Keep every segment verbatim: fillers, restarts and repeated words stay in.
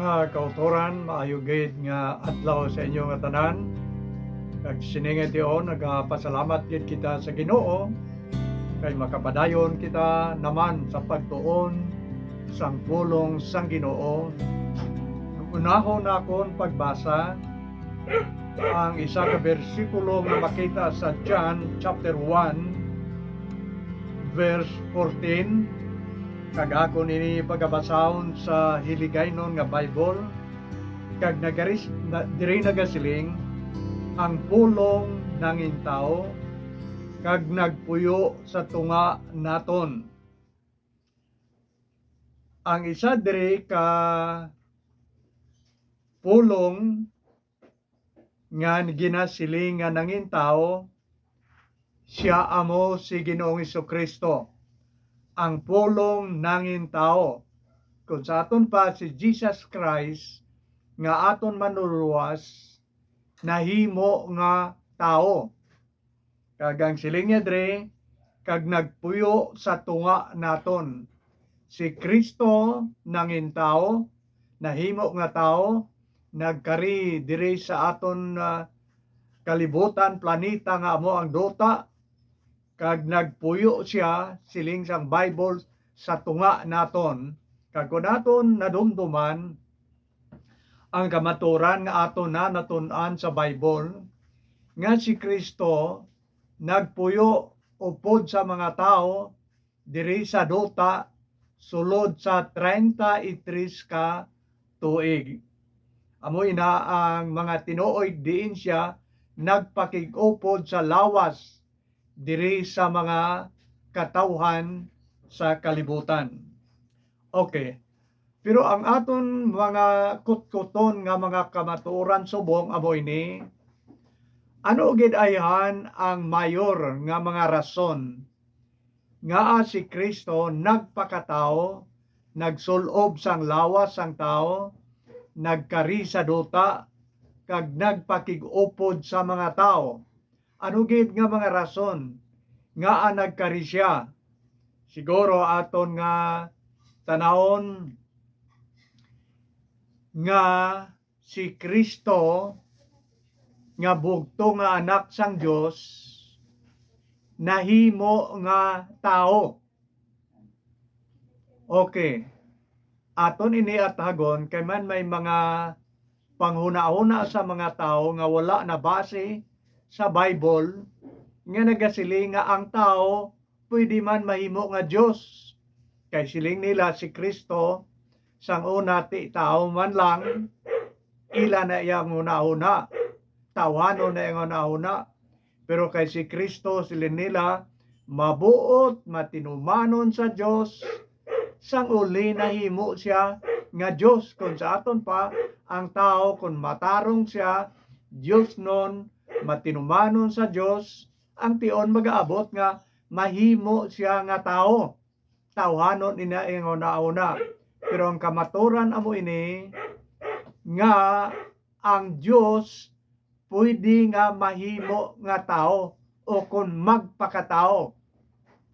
Ah, kautoran, maayo gid nga adlaw sa inyo nga tanan. Kag sini nga tion, nagapasalamat gid kita sa Ginoo kay makapadayon kita naman sa pagtuon sang pulong sang Ginoo. Unahon nakon pagbasa ang isa ka bersikulo nga makita sa John chapter one, verse fourteen, kag akon ini pagabasahon sa Hiligaynon nga Bible, kag nagaris-, na, diri nagasiling, "Ang pulong nangin tawo, kag nagpuyo sa tunga naton." Ang isa diri ka pulong nga ginasiling nga nangin tawo, sia amo si Ginoong Jesu-Cristo, ang pulong nangin tawo. Kung sa aton pa, si Jesus Christ nga aton Manluluwas nahimo nga tawo. Kag ang siling niya diri, "Kag nagpuyo sa tunga naton." Si Cristo nangin tawo, nahimo nga tawo, nagkari diri sa aton, ah, kalibutan, planeta nga amo ang duta, kag nagpuyo sia, siling sang Bible, sa tunga naton. Kag kon naton nadumduman ang kamaturan nga aton na natun-an sa Bible, nga si Cristo nagpuyo upod sa mga tawo diri sa duta sulod sa treinta y tres ka tuig. Amo ina ang mga tinuoy diin sia nagpakig-upod sa lawas diri sa mga katawhan sa kalibutan. Okay. Pero ang aton mga kutkuton nga mga kamatuoran subong amo ini, ano gid ayhan ang mayor nga mga rason ngaa si Cristo nagpakatawo, nagsul-ob sang lawas sang tawo, nagkari sa duta, kag nagpakig-upod sa mga tawo? Ano gid nga mga rason ngaa nagkari sia? Siguro aton nga tanawon nga si Cristo nga bugtong nga Anak sang Dios nahimo nga tawo. Okay. Aton ini atagon kay man may mga panghunahuna sa mga tawo nga wala nabase sa Bible nga nagasiling nga ang tawo pwede man mahimo nga Dios. Kay siling nila si Cristo sang una ti tawo man lang, ila na iyang hunahuna, tawhanon na iyang hunahuna. Pero kay si Cristo, siling nila, mabuot, matinumanon sa Dios, sang uli nahimo sia nga Dios. Kon sa aton pa, ang tawo, kon matarong sia, diosnon, matinumanon sa Dios, ang tion magaabot nga mahimo sia nga tawo. Tawhanon ina iyang hunahuna. Pero ang kamaturan amo ini nga ang Dios pwede nga mahimo nga tawo o kon magpakatawo.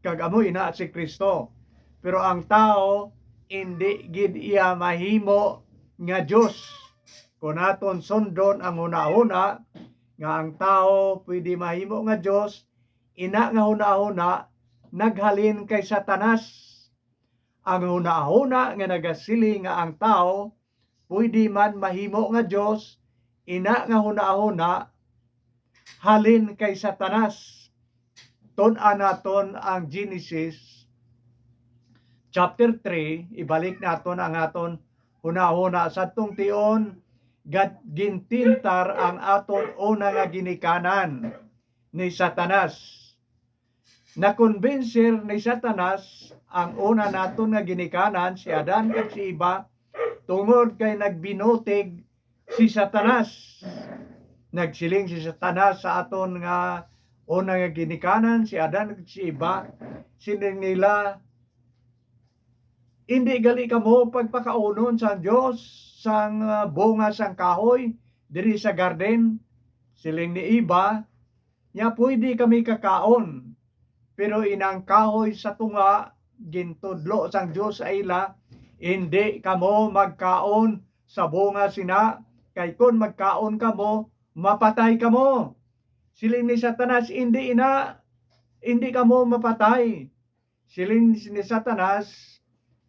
Kag amo ina si Cristo. Pero ang tawo indi gid iya mahimo nga Dios. Kon aton sundon ang hunahuna nga ang tawo pwede mahimo nga Dios, ina nga hunahuna naghalin kay Satanas. Ang hunahuna nga nagasiling nga ang tawo pwede man mahimo nga Dios, ina nga hunahuna halin kay Satanas. Tun-an naton ang Genesis chapter three, ibalik naton ang aton hunahuna. Sadtong tion, gad-, gintintar ang aton una nga ginikanan ni Satanas. Nakonbinsir ni Satanas ang una naton nga ginikanan, si Adan kag si Eva, tungod kay nagbinutig si Satanas. Nagsiling si Satanas sa aton nga una nga ginikanan, si Adan kag si Eva, siling nila, "Indi gali kamo pagpakaunon sang Dios sang, ah, bunga sang kahoy diri sa garden?" Siling ni Eva, "Nya pwede kami kakaon." Pero inang kahoy sa tunga, gintudlo sang Dios sa ila, "Indi kamo magkaon sa bunga sina, kay kon magkaon kamo, mapatay kamo." Siling ni Satanas, "Indi ina, indi kamo mapatay." Siling ni Satanas,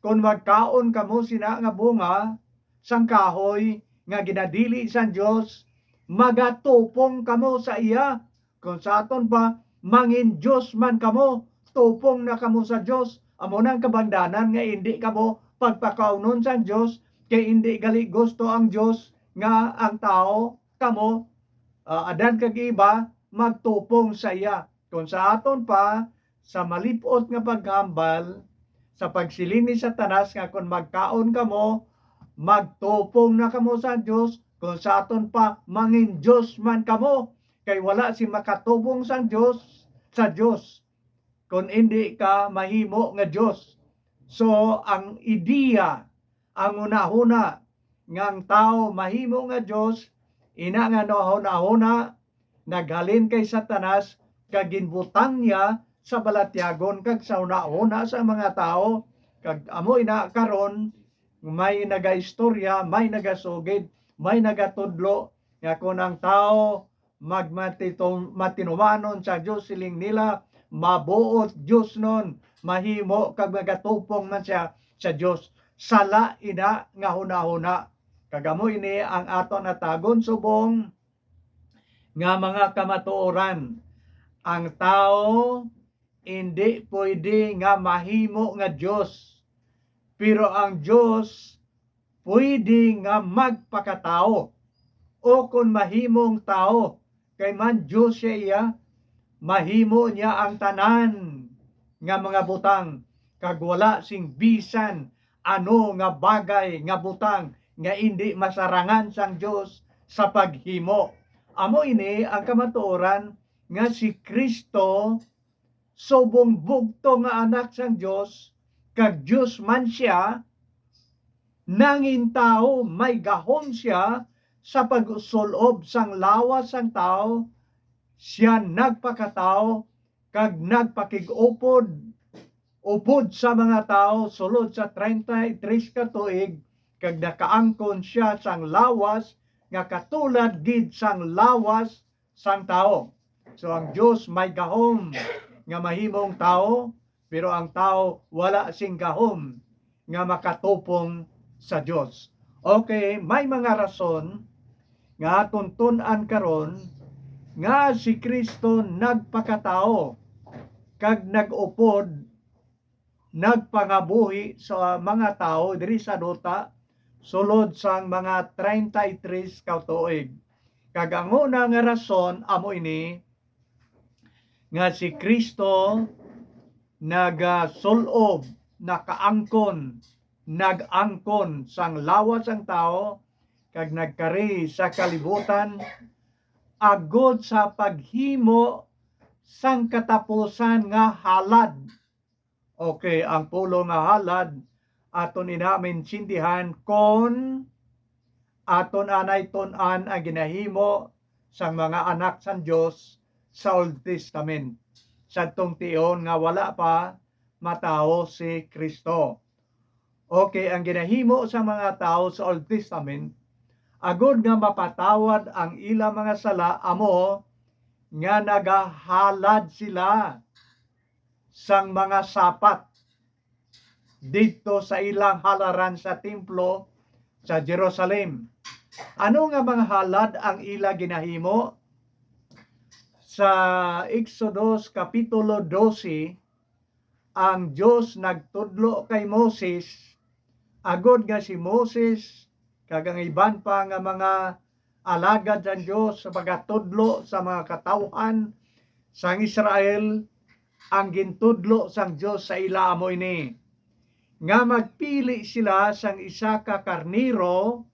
"Kon magkaon kamo sina nga bunga sang kahoy nga ginadili sang Dios, magatupong kamo sa iya. Kon sa aton pa, mangin-dios man kamo, tupong na kamo sa Dios." Amo na ang kabangdanan nga indi kamo pagpakaunon sang Dios, kay indi gali gusto ang Dios nga ang tawo, kamo, ah, Adan kag Eva, magtupong sa iya. Kon sa aton pa, sa malip-ot nga paghambal, sa pagsiling ni Satanas nga kon magkaon kamo, magtupong na kamo sa Dios, kon sa aton pa, mangin-dios man kamo, kay wala sing makatupong sang Dios, sa Dios, kon indi ka mahimo nga Dios. So, ang ideya, ang hunahuna nga ang tawo mahimo nga Dios, ina nga hunahuna naghalin kay Satanas, kag ginbutang niya sa balatyagon kag sa hunahuna sa mga tawo. Kag amo ina karon, may nagaistorya, may nagasugid, may nagatudlo nga kon ang tawo magmatitum-, matinumanon sa Dios, siling nila, mabuot diosnon, mahimo kag magatupong man siya sa Dios. Sala ina nga hunahuna. Kag amo ini ang aton natagon subong nga mga kamatuoran. Ang tawo indi pwede nga mahimo nga Dios, pero ang Dios pwede nga magpakatawo, o kon mahimong tawo, kay man Dios sia iya, mahimo niya ang tanan nga mga butang, kag wala sing bisan ano nga bagay nga butang nga indi masarangan sang Dios sa paghimo. Amo ini ang kamatuoran nga si Cristo, subong bugtong nga Anak sang Dios, kag Dios man sia, nangin tawo, may gahom sia sa pagsul-ob sang lawas sang tawo. Sia nagpakatawo kag nagpakig-upod, upod sa mga tawo sulod sa treinta y tres ka tuig, kag nakaangkon sia sang lawas nga katulad gid sang lawas sang tawo. So, ang Dios may gahom nga mahimong tawo, pero ang tawo wala sing gahom nga makatupong sa Dios. Okay, may mga rason nga aton tun-an karon nga si Cristo nagpakatawo kag nag-upod, nagpangabuhi sa mga tawo diri sa duta sulod sang mga treinta y tres ka tuig. Kag ang una nga rason amo ini, nga si Cristo nagasul-ob, nakaangkon, nag-angkon sang lawas sang tawo, kag nagkari sa kalibutan, agod sa paghimo sang katapusan nga halad. Okay, ang pulong nga halad, aton ina maintindihan kon aton anay tun-an ang ginahimo sang mga anak sang Dios sa Old Testament, sadtong tion nga wala pa matawo si Cristo. Okay, ang ginahimo sang mga tawo sa Old Testament, agod nga mapatawad ang ila mga sala, amo nga nagahalad sila sang mga sapat didto sa ilang halaran sa templo sa Jerusalem. Ano nga mga halad ang ila ginahimo? Sa Exodus Kapitulo dose, ang Dios nagtudlo kay Moses, agod nga si Moses kag ang iban pa nga mga alagad sang Dios sa pagatudlo sa mga katawhan sang Israel, ang gintudlo sang Dios sa ila amo ini, nga magpili sila sang isa ka karnero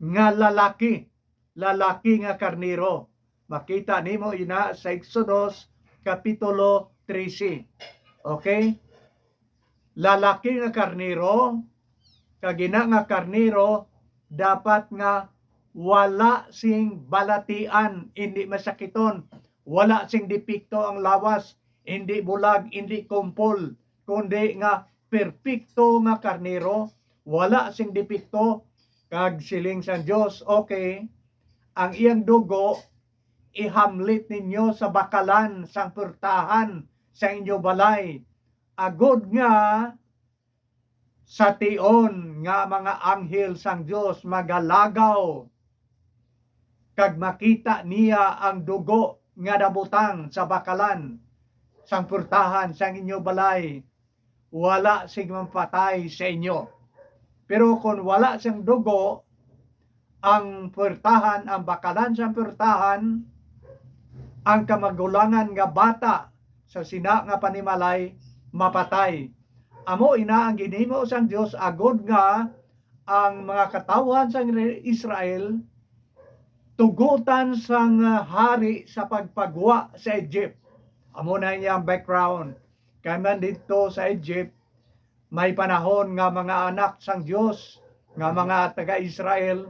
nga lalaki, lalaki nga karnero. Makita nimo ina sa Exodus Kapitulo trese. Okay? Lalaki nga karnero, kag ina nga karnero dapat nga wala sing balatian, indi masakiton, wala sing depekto ang lawas, indi bulag, indi kumpol, kundi nga perpekto nga karnero, wala sing depekto, Kag siling sang Dios, "Okay, ang iyang dugo ihamlit ninyo sa bakalan sang puwertahan sa inyo balay, agod nga sa tion nga mga anghel sang Dios magalagaw kag makita niya ang dugo nga nabutang sa bakalan sang puwertahan sang inyo balay, wala sing mapatay sa inyo. Pero kon wala sang dugo, ang puwertahan, ang bakalan sang puwertahan, ang kamagulangan nga bata sa sina nga panimalay mapatay." Amo ina ang ginhimo sang Dios, agod nga ang mga katawhan sang Re-, Israel tugotan sang, ah, hari sa pagpagwa sa Egypt. Amo na iya ang background. Kay man didto sa Egypt, may panahon nga mga anak sang Dios, nga mga taga-Israel,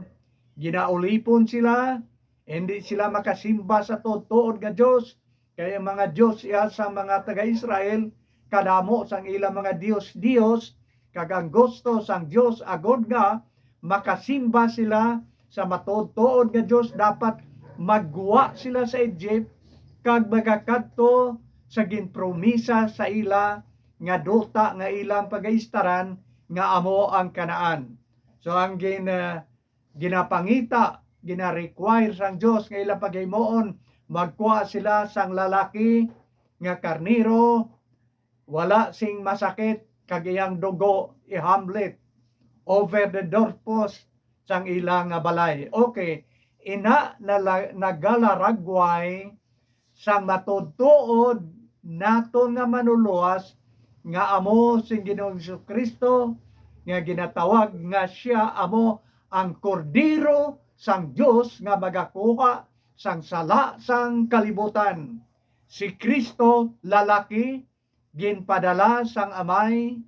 ginaulipon sila, hindi sila makasimba sa tuod-tuod nga Dios, kay ang mga dios iya sang mga taga-Israel, kadamo sang ilang mga dios-dios, kag ang gusto sang Dios agod nga makasimba sila sa matuod-tuod nga Dios, dapat maggwa sila sa Egypt kag magakadto sa ginpromisa sa ila nga duta nga ilang pagaistaran, nga amo ang Canaan. So, ang gin-, ah, ginapangita, gina-require sang Dios nga ilang paghimuon, magkuha sila sang lalaki nga karnero, wala sing masakit, kag iyang dugo ihamlit over the doorpost sang ila nga balay. Okay, ina nala-, nagalaragway sang matuod-tuod naton nga Manlulowas, nga amo sing Ginoong Jesu-Cristo, nga ginatawag nga sia amo ang Kordero sang Dios nga magakuha sang sala sang kalibutan. Si Cristo, lalaki, ginpadala sang Amay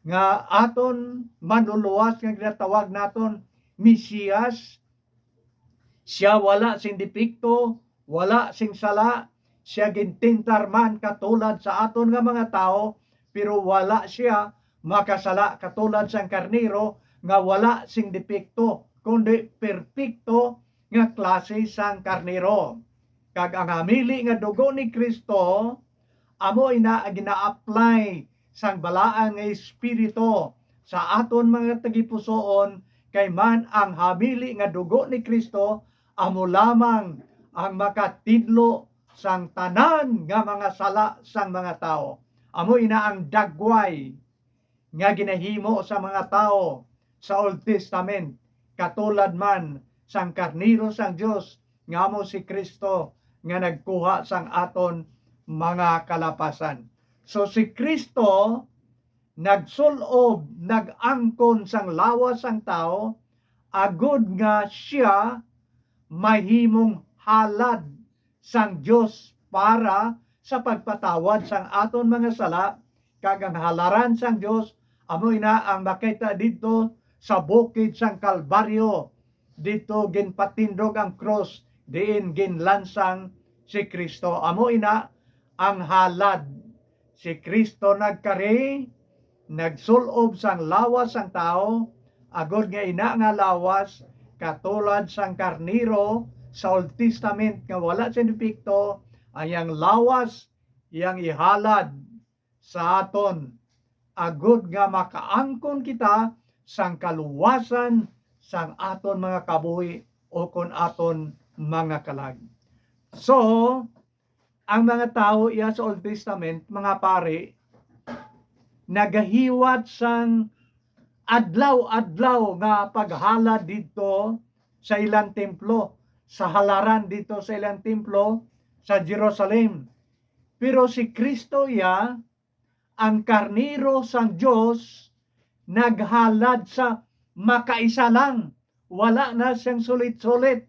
nga aton Manlulowas nga ginatawag naton Mesias. Sia wala sing depekto, wala sing sala. Sia gintentar man katulad sa aton nga mga tawo, pero wala sia makasala katulad sang karnero nga wala sing depekto, kundi perpekto nga klase sang karnero. Kag ang hamili nga dugo ni Cristo, amo ina ang gina-apply sang balaan nga espiritu sa aton mga tagipusoon, kay man ang hamili nga dugo ni Cristo amo lamang ang makatidlo sang tanan nga mga sala sang mga tawo. Amo ina ang dagway nga ginahimo sa mga tawo sa Old Testament, katulad man sang karnero sang Dios nga amo si Cristo nga nagkuha sang aton mga kalapasan. So, si Cristo nagsul-ob, nag-angkon sang lawas sang tawo, agod nga sia mahimong halad sang Dios para sa pagpatawad sang aton mga sala, kag ang halaran sang Dios amo ina ang makita didto sa bukid sang Kalbaryo. Didto ginpatindog ang krus diin ginlansang si Cristo. Amo ina ang halad. Si Cristo nagkari, nagsul-ob sang lawas sang tawo, agod nga ina nga lawas, katulad sang karnero sa Old Testament nga wala sing depekto, ang iyang lawas, iyang ihalad sa aton, agod nga makaangkon kita sang kaluwasan sang aton mga kabuhi ukon aton mga kalag. So, ang mga tawo iya sa Old Testament, mga pari, nagahiwat sang adlaw-adlaw nga paghalad didto sa ilang templo, sa halaran didto sa ilang templo sa Jerusalem. Pero si Cristo iya, ang karnero sang Dios, naghalad sa makaisa lang, wala na siyang sulit-sulit.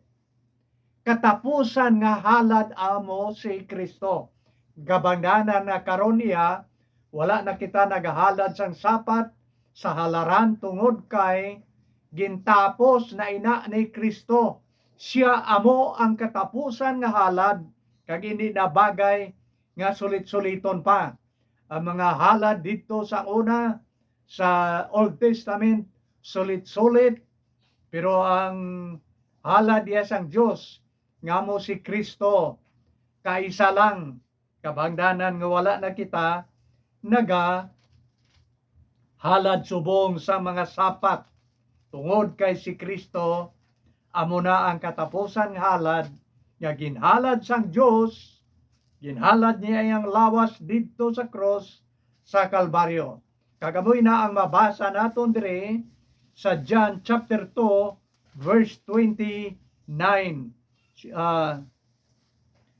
Katapusan nga halad amo si Cristo. Kabangdanan na karon iya, wala na kita nagahalad sang sapat sa halaran, tungod kay gintapos na ina ni Cristo. Sia amo ang katapusan nga halad, kag indi na bagay nga sulit-suliton pa. Ang mga halad didto sa una, sa Old Testament, sulit-sulit, Pero ang halad iya sang Dios, nga amo si Cristo, kaisa lang. Kabangdanan nga wala na kita naga halad subong sa mga sapat, tungod kay si Cristo amo na ang katapusan nga halad, nga ginhalad sang Dios, ginhalad niya iyang lawas didto sa krus sa Kalbaryo. Kag amoy na ang mabasa naton diri sa John chapter two, verse twenty-nine. Si-, ah,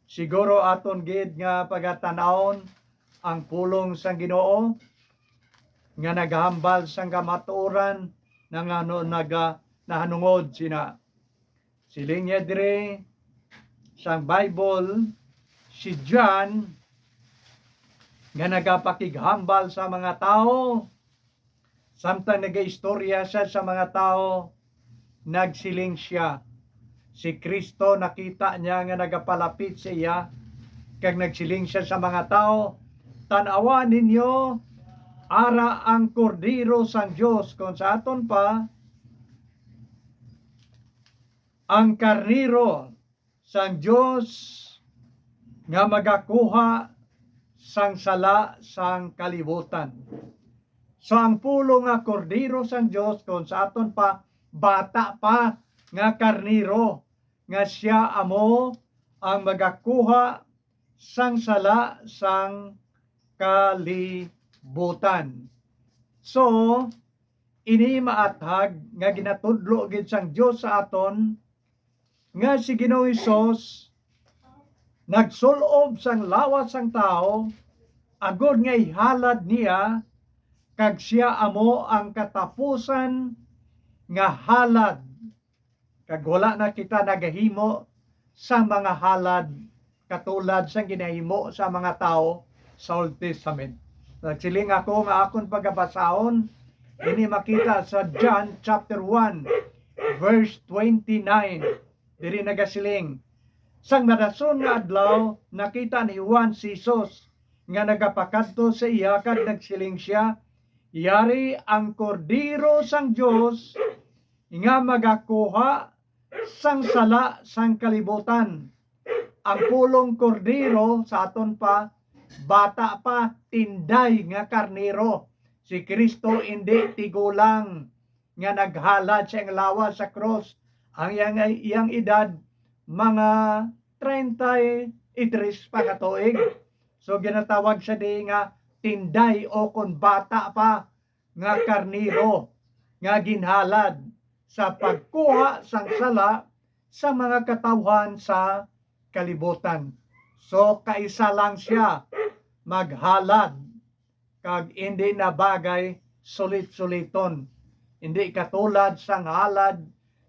siguro aton gid nga pagatan-awon ang pulong sang Ginoo nga nagahambal sang kamatuoran na nga ano naga-, nahanungod sina. Siling niya diri sang Bible, si John nga nagapakighambal sa mga tawo, samtang nagaistorya siya sa mga tawo, nagsiling sia. Si Cristo nakita niya nga nagapalapit sa iya, kag nagsiling sia sa mga tawo, "Tan-awa ninyo, ara ang Kordero sang Dios." Kung sa aton pa, ang karnero sang Dios nga magakuha sang sala sang kalibutan. So, ang pulong nga Kordero sang Dios, kung sa aton pa, bata pa nga karnero, nga sia amo ang magakuha sang sala sang kalibutan. So, ini maathag nga ginatudlo gid sang Dios sa aton nga si Ginoong Hesus nagsul-ob sang lawas sang tawo agod nga ihalad niya, kag sia amo ang katapusan nga halad, kag wala na kita nagahimo sa mga halad katulad sang ginahimo sa mga tawo sa Old Testament. Nagsiling ako nga akon pagabasahon, ini makita sa John chapter one, verse twenty-nine. Diri nagasiling, "Sang madason nga adlaw, nakita ni Juan si Jesus nga nagapakadto sa iya, kag nagsiling sia, 'Yari ang Kordero sang Dios nga magakuha sang sala sang kalibutan.'" Ang pulong kordero sa aton pa, bata pa, tinday nga karnero. Si Cristo indi tigulang nga naghalad sa iyang lawas sa krus. Ang iyang, iyang edad, mga treinta y tres pa ka tuig. So, ginatawag siya di nga tinday o kon bata pa nga karnero nga ginhalad sa pagkuha sang sala sa mga katawhan sa kalibutan. So, kaisa lang sia maghalad, kag indi na bagay sulit-suliton. Indi katulad sang halad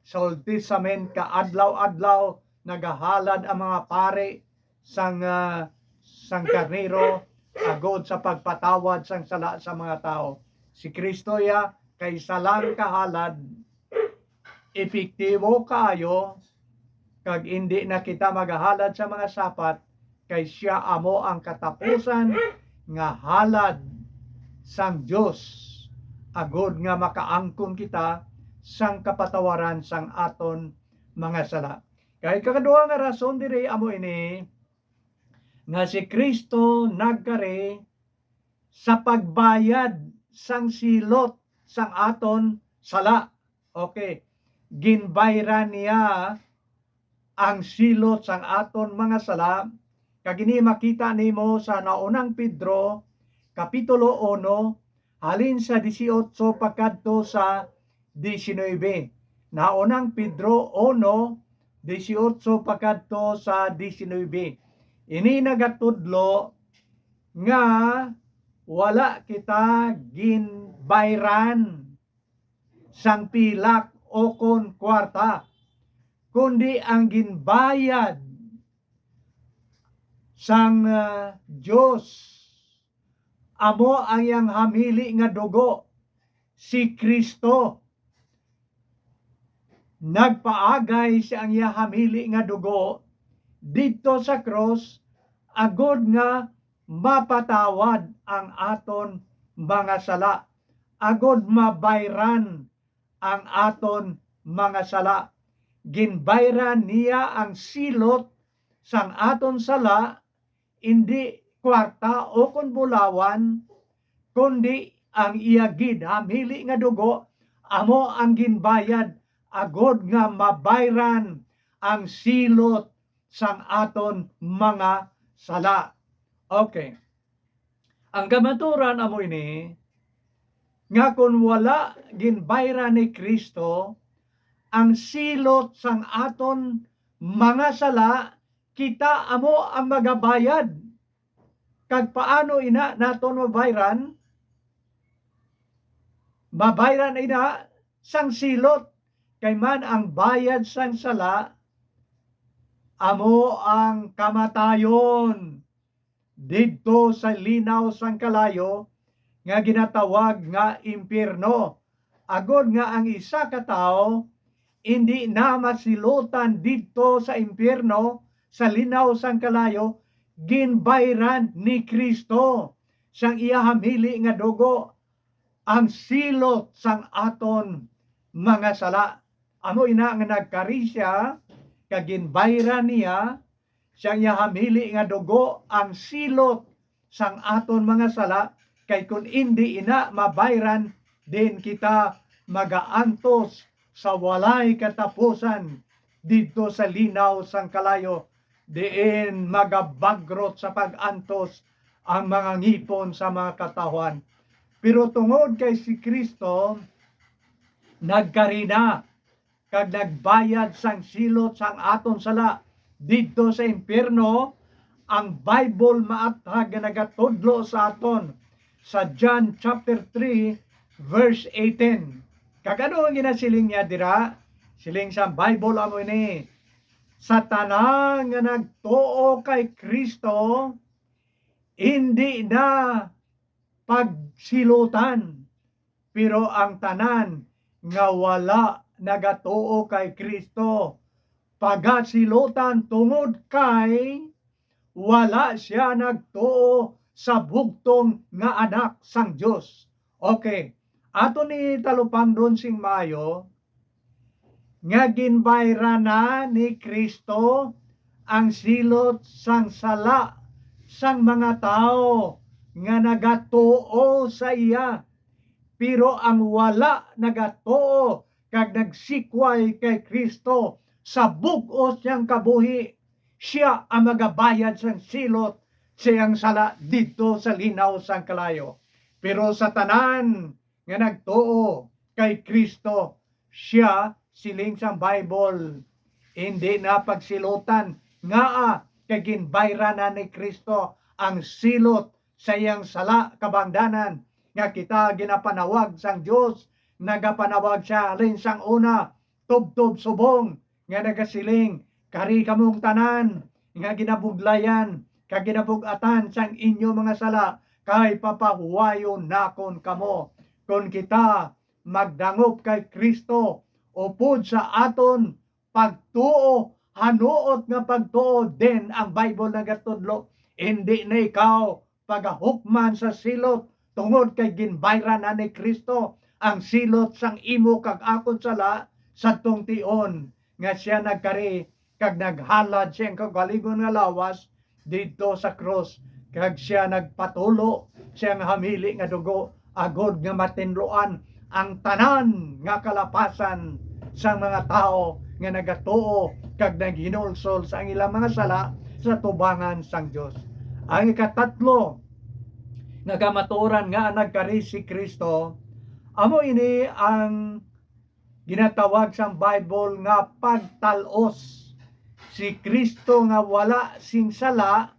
sa Old Testament, kaadlaw-adlaw nagahalad ang mga pari sang, ah, sang karnero agod sa pagpatawad sang sala sa mga tawo. Si Cristo iya kaisa lang kahalad, epektibo kaayo, kag indi na kita magahalad sa mga sapat, kay sia amo ang katapusan nga halad sang Dios, agod nga makaangkon kita sang kapatawaran sang aton mga sala. Kay ikaduha nga rason diri amo ini, nga si Cristo nagkari sa pagbayad sang silot sang aton sala. Okay, ginbayran niya ang silot sang aton mga sala, kag ini makita nimo sa Naunang Pedro, Kapitulo uno, halin sa dieciocho pakadto sa diecinuebe. Naunang Pedro uno, dieciocho pakadto sa diecinuebe. Ini nagatudlo nga wala kita ginbayran sang pilak o kon kwarta, kundi ang ginbayad sang, ah, Dios amo ang iyang hamili nga dugo, si Cristo. Nagpaagay siya ang iya hamili nga dugo didto sa krus, agod nga mapatawad ang aton mga sala, agod mabayran ang aton mga sala. Ginbayran niya ang silot sang aton sala, indi kwarta o kon bulawan, kundi ang iya gid hamili nga dugo amo ang ginbayad agod nga mabayran ang silot sang aton mga sala. Okay. Ang kamaturan amo ini, nga kon wala ginbayran ni Cristo ang silot sang aton mga sala, kita amo ang magabayad. Kag paano ina naton mabayran? Mabayran ina sang silot, kay man ang bayad sang sala amo ang kamatayon didto sa linaw sang kalayo nga ginatawag nga impyerno, agod nga ang isa ka tawo indi na masilutan didto sa impyerno, sa linaw sang kalayo, ginbayran ni Cristo sang iya hamili nga dugo ang silot sang aton mga sala. Amo ina nga nagkari sia, kag ginbayran niya sang iya hamili nga dugo ang silot sang aton mga sala, kay kun indi ina mabayran, din kita magaantos sa walay katapusan didto sa linaw sang kalayo, diin magabagrot sa pag-antos ang mga ngipon sa mga katawhan. Pero tungod kay si Cristo nagkari na kag nagbayad sang silot sang aton sala didto sa impyerno, ang Bible maathag nga nagatudlo sa aton sa John chapter three, verse eighteen. Kag ano ang ginasiling niya dira? Siling sa Bible amo ini, sa tanan nga nagtuo kay Cristo, indi na pagsilutan, pero ang tanan nga wala nagatuo kay Cristo pagasilutan, tungod kay wala sia nagtuo sa bugtong nga Anak sang Dios. Okay, ato ni talupangdon sing maayo nga ginbayranan ni Cristo ang silot sang sala sang mga tawo nga nagatuo sa iya. Pero ang wala nagatuo kag nagsikway kay Cristo sa bug-os niyang kabuhi, sia ang magabayad sang silot sa iyang sala didto sa linaw sang kalayo. Pero sa tanan nga nagtuo kay Cristo, sia, siling sang Bible, indi na pagsilutan, ngaa kay ginbayran na ni Cristo ang silot sa iyang sala kabangdanan, nga kita ginapanawag sang Dios. Nagapanawag sia halin sang una, tubtob subong, nga nagasiling, "Kari kamong tanan nga ginabudlayan kag ginabug-atan sang inyo mga sala, kay papahuwayon nakon kamo." Kon kita magdangop kay Cristo upod sa aton pagtuo, hanuot nga pagtuo, then ang Bible nagatudlo, indi na ikaw pagahukman sa silot, tungod kay ginbayran na ni Cristo ang silot sang imo kag akon sala, sadtong tion nga sia nagkari kag naghalad siyang kaugalingon nga lawas didto sa krus, kag sia nagpatulo siyang hamili nga dugo, agod nga matinluan ang tanan nga kalapasan sang mga tawo nga nagatuo kag naghinulsol sa ilang mga sala sa tubangan sang Dios. Ang ikatatlo nga kamatuoran nga nagkari si Cristo, amo ini ang ginatawag sang Bible nga pagtal-os. Si Cristo nga wala sing sala,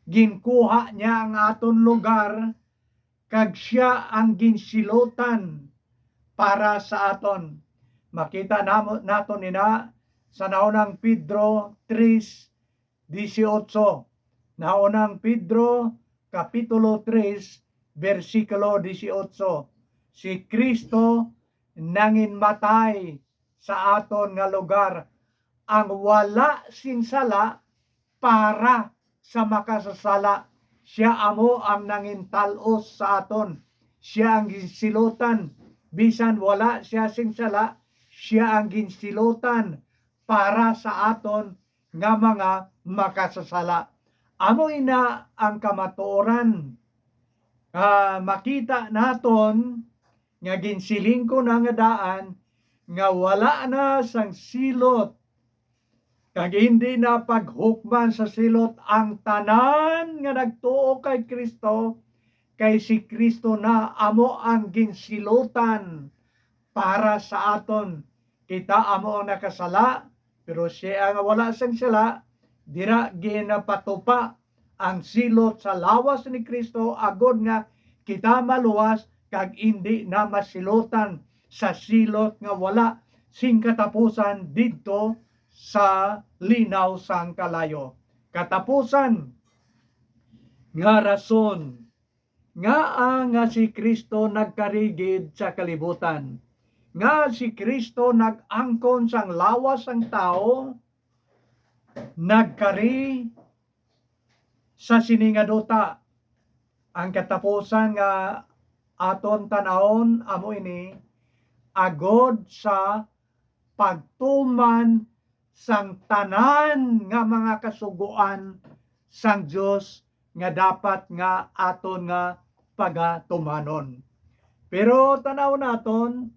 ginkuha niya ang aton lugar, kag sia ang ginsilotan para sa aton. Makita namo, naton ina sa Naunang Pedro tres dieciocho. Naunang Pedro, Kapitulo tres, bersikulo dieciocho. Si Cristo nanginmatay sa aton nga lugar, ang wala sing sala para sa makasasala. Sia amo ang nangintal-os sa aton. Sia ang ginsilotan, bisan wala sia sing sala, sia ang ginsilutan para sa aton nga mga makasasala. Amo ina ang kamatuoran. Ah, makita naton nga ginsiling ko na nga daan nga wala na sang silot, kag hindi na paghukman sa silot ang tanan nga nagtuo kay Cristo, kay si Cristo na amo ang ginsilutan para sa aton. Kita amo ang nakasala, pero sia nga wala sang sala, dira ginapatupa ang silot sa lawas ni Cristo, agod nga kita maluwas kag indi na masilutan sa silot nga wala sing katapusan didto sa linaw sang kalayo. Katapusan nga rason ngaa nga si Cristo nagkari gid sa kalibutan, nga si Cristo nag-angkon sang lawas sang tawo, nagkari sa sini nga duta. Ang katapusan nga aton tan-awon amo ini, agod sa pagtuman sang tanan nga mga kasugoan sang Dios nga dapat nga aton nga pagatumanon. Pero tan-aw naton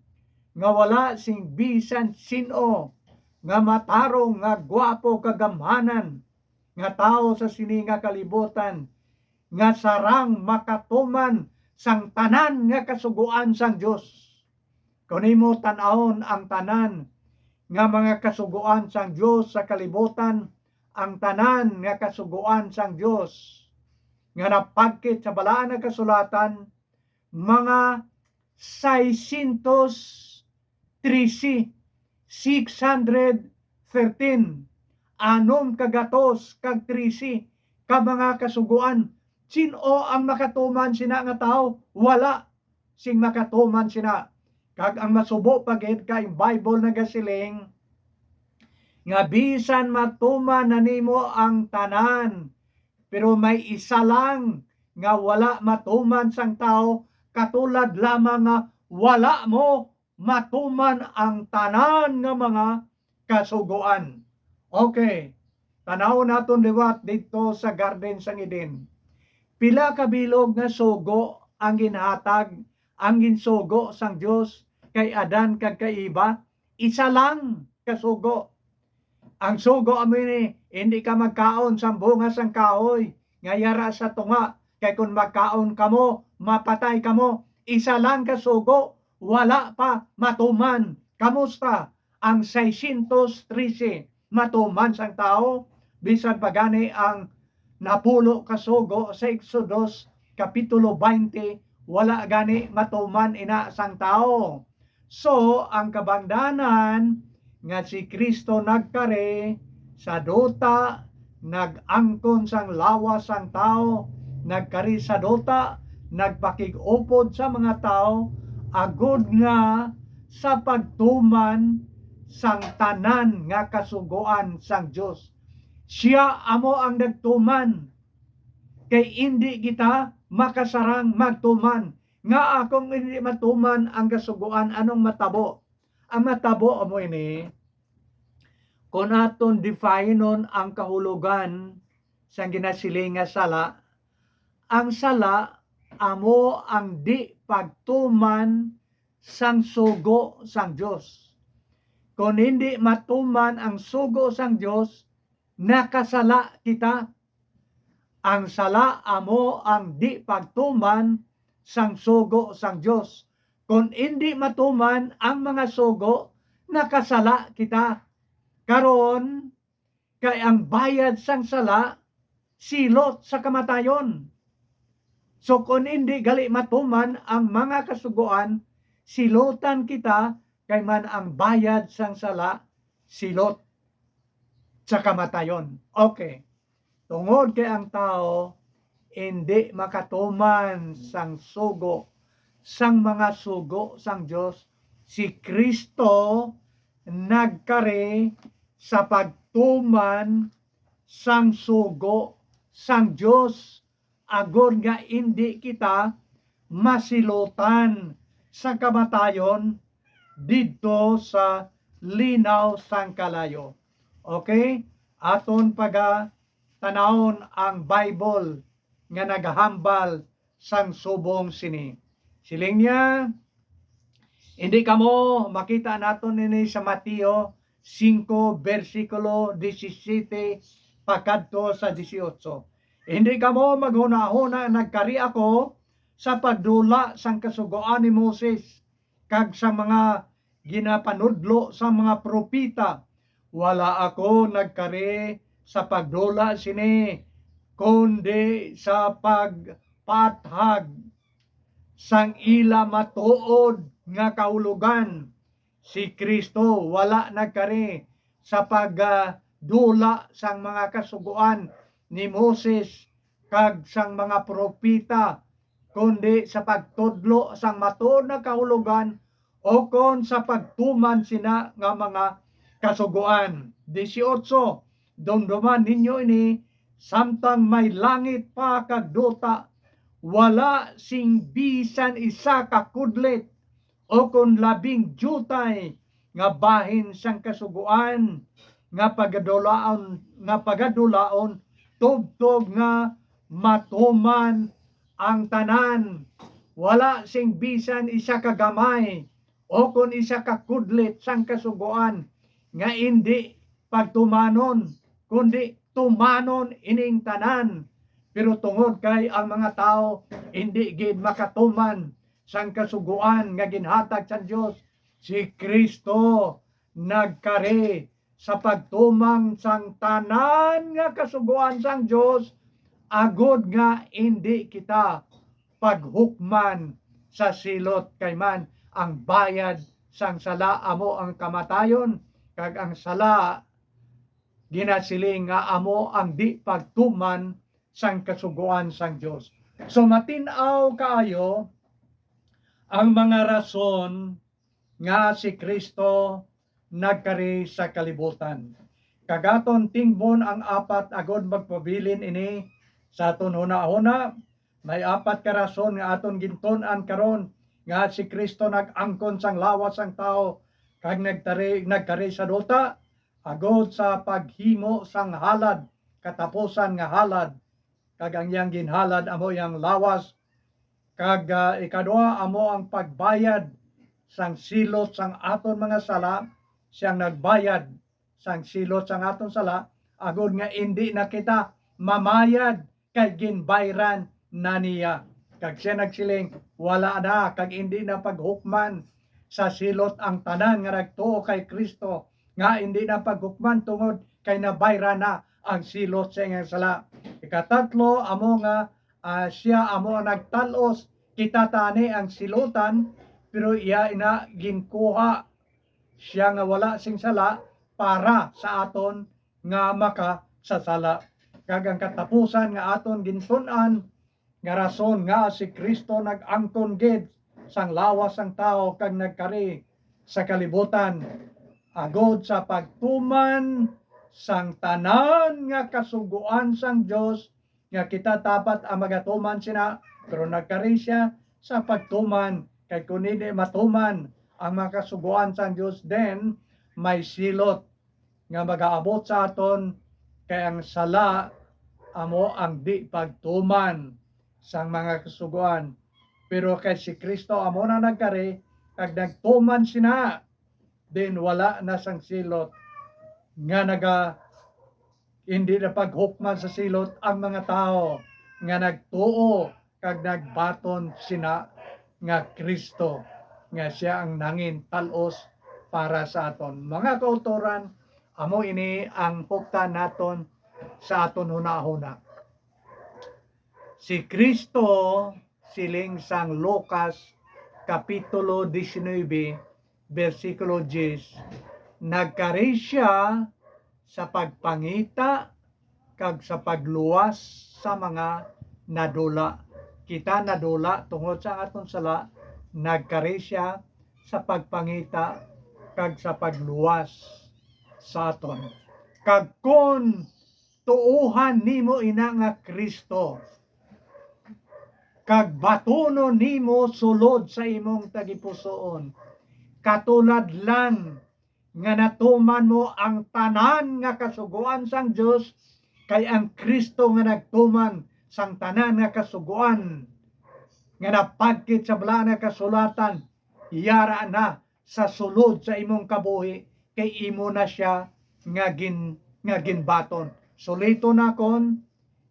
nga wala sing bisan sin-o nga matarong, nga gwapo, kagamhanan nga tawo sa sini nga kalibutan nga sarang makatuman sang tanan nga kasugoan sang Dios. Kon imo tan-awon ang tanan nga mga kasugoan sang Dios sa kalibutan, ang tanan nga kasugoan sang Dios nga napagkit sa Balaan nga Kasulatan, mga seiscientos trese, six hundred thirteen, anom ka gatos kag trese ka mga kasugoan. Sin-o ang makatuman sina nga tawo? Wala sing makatuman sina. Kag ang masubo pa gid kay Bible nagasiling nga bisan matuman na nimo ang tanan, pero may isa lang nga wala matuman sang tawo, katulad lamang nga wala mo matuman ang tanan nga mga kasugoan. Okay, tanaw naton liwat didto sa Garden sang Eden. Pila ka bilog nga sugo ang ginhatag, ang ginsugo sang Dios kay Adan kag kay Eva? Isa lang ka sugo. Ang sugo amo ini, hindi ka magkaon sang bunga sang kahoy nga yara sa tunga, kay kon magkaon kamo, mapatay kamo. Isa lang ka sugo, wala pa matuman. Kamusta ang seiscientos trese? Matuman sang tawo, bisan pa gani ang napulo ka sugo sa Exodus Kapitulo twenty, wala gani matuman ina sang tawo. So, ang kabangdanan nga si Cristo nagkari sa duta, nag-angkon sang lawas sang tawo, nagkari sa duta, nagpakig-upod sa mga tawo, agod nga sa pagtuman sang tanan nga kasugoan sang Dios. Sia amo ang nagtuman, kay indi kita makasarang magtuman. Ngaa kon indi matuman ang kasugoan, anong matabo? Ang matabo amo ini, kon aton definon ang kahulogan sang ginasiling nga sala, ang sala amo ang di pagtuman sang sugo sang Dios. Kon hindi matuman ang sugo sang Dios, nakasala kita. Ang sala amo ang di pagtuman sang sugo sang Dios. Kon indi matuman ang mga sugo, nakasala kita. Karon, kay ang bayad sang sala, silot sa kamatayon. So, kon indi gali matuman ang mga kasugoan, silotan kita, kay man ang bayad sang sala, silot sa kamatayon. Okay. Tungod kay ang tawo indi makatuman sang sugo sang mga sugo sang Dios, si Cristo nagkari sa pagtuman sang sugo sang Dios, agod nga indi kita masilotan sa kamatayon didto sa linaw sang kalayo. Okay? Aton paga-tanawon ang Bible nga nagahambal sang subong sini. Siling niya, hindi kamo makita naton ini sa Mateo singko, bersikulo disisiyete pakadto sa disiotso. Hindi kamo maghunahuna nagkari ako sa pagdula sang kasugoan ni Moses kag sa mga ginapanudlo sa mga propeta. Wala ako nagkari sa pagdula sini, kundi sa pagpaathag sang ila matuod nga kahulogan. Si Cristo wala nagkari sa pagdula sang mga kasugoan ni Moses kag sang mga propeta, kundi sa pagtudlo sang matuod nga kahulogan, ukon sa pagtuman sina nga mga kasugoan. Disiotso, dumduman ninyo ini, samtang may langit pa kag duta, wala sing bisan isa ka kudlit ukon labing diutay nga bahin sang kasugoan nga pagadulaon, nga pagadulaon, tubtob nga matuman ang tanan. Wala sing bisan isa ka gamay ukon isa ka kudlit sang kasugoan nga indi pagtumanon, kundi tumanon ining tanan. Pero tungod kay ang mga tawo indi gid makatuman sang kasugoan nga ginhatag sang Dios, si Cristo nagkari sa pagtuman sang tanan nga kasugoan sang Dios, agod nga indi kita paghukman sa silot, kay man ang bayad sang sala amo ang kamatayon, kag ang sala ginasiling nga amo ang di pagtuman sang kasugoan sang Dios. So, matin-aw kaayo ang mga rason nga si Cristo nagkari sa kalibutan. Kag aton tingbon ang apat agud magpabilin ini sa aton hunahuna. May apat ka rason nga aton gintun-an karon nga si Cristo nag-angkon sang lawas sang tawo kag nagtari-, nagkari sa duta, agud sa paghimo sang halad, katapusan nga halad, kag ang iyang ginhalad amo iyang lawas, kag, ah, ikadua amo ang pagbayad sang silot sang aton mga sala. Siyang nagbayad sang silot sang aton sala, agud nga indi na kita mamayad, kay ginbayran na niya. Kag siya nagsiling, wala na, kag indi na paghukman sa silot ang tanan nga nagtuo kay Cristo, nga indi na paghukman tungod kay nabayran na ang silot sa iyang sala. Ikatatlo, amo nga, ah, siya amo ang nagtal-os. Kita tani ang silotan, pero iya ina ginkuha, siya nga wala sing sala, para sa aton nga makasasala. Kag ang katapusan nga aton gintun-an nga rason nga si Cristo nag-angkon gid sang lawas sang tawo kag nagkari sa kalibutan, agud sa pagtuman sang tanan nga kasugoan sang Dios, nga kita dapat ang magatuman sina, pero nagkari siya sa pagtuman, kay kun hindi matuman ang mga kasugoan sang Dios, then may silot nga magaabot sa aton, kay ang sala amo ang di pagtuman sang mga kasugoan. Pero kay si Cristo amo na nagkari, kag nagtuman sina, then wala na sang silot nga naga-, hindi na paghukman sa silot ang mga tawo nga nagtuo kag nagbaton sina nga Cristo, nga siya ang nangin tal-os para sa aton. Mga kautoran, amo ini ang huptan naton sa aton hunahuna. Si Cristo, siling sang Lucas, Kapitulo diecinuebe, bersikulo diyes, nagkari siya sa pagpangita kag sa pagluwas sa mga nadula. Kita nadula tungod sa aton sala, nagkari siya sa pagpangita kag sa pagluwas sa aton. Kag kon tuohan nimo ina nga Cristo, kag batunon nimo sulod sa imong tagipusoon, katulad lang nga natuman mo ang tanan nga kasugoan sang Dios, kay ang Cristo nga nagtuman sang tanan nga kasugoan nga napagkit sa Balaan nga Kasulatan, yara na sa sulod sa imong kabuhi, kay imo na sia nga gin-, nga ginbaton. Suliton nakon,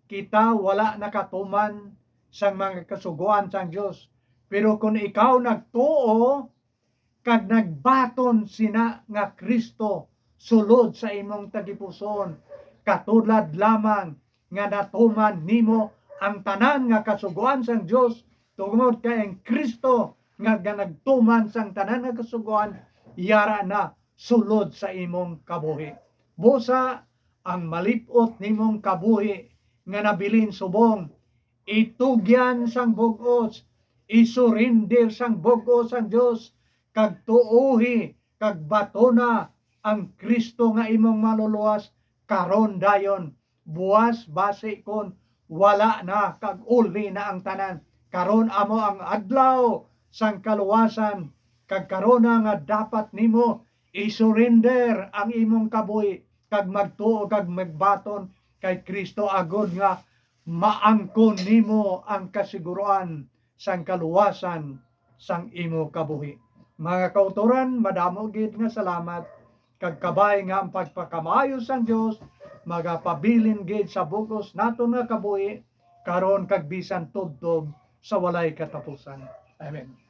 kita wala nakatuman sang mga kasugoan sang Dios. Pero kon ikaw nagtuo kag nagbaton sina nga Cristo sulod sa imong tagipusoon, katulad lamang nga natuman nimo ang tanan nga kasugoan sang Dios, tungod kay ang Cristo nga, nga nagtuman sang tanan nga kasugoan, yara na sulod sa imong kabuhi. Busa, ang malip-ot nimong kabuhi nga nabilin subong, itugyan sang bug-os, isurinder sang bug-os ang Dios, kag tuohi kag batona ang Cristo nga imong Manluluwas karon dayon. Buas basi kon wala na kag uli na ang tanan. Karon amo ang adlaw sang kaluwasan, kag karon na nga dapat nimo isurinder ang imong kabuhi kag magtuo kag magbaton kay Cristo, agod nga maangkon nimo ang kasiguruan sang kaluwasan sang imo kabuhi. Mga kautoran, madamo gid nga salamat, kag kabay nga ang pagpakamaayo sang Dios magapabilin gid sa bug-os naton nga kabuhi, karon kag bisan tubtob sa walay katapusan. Amen.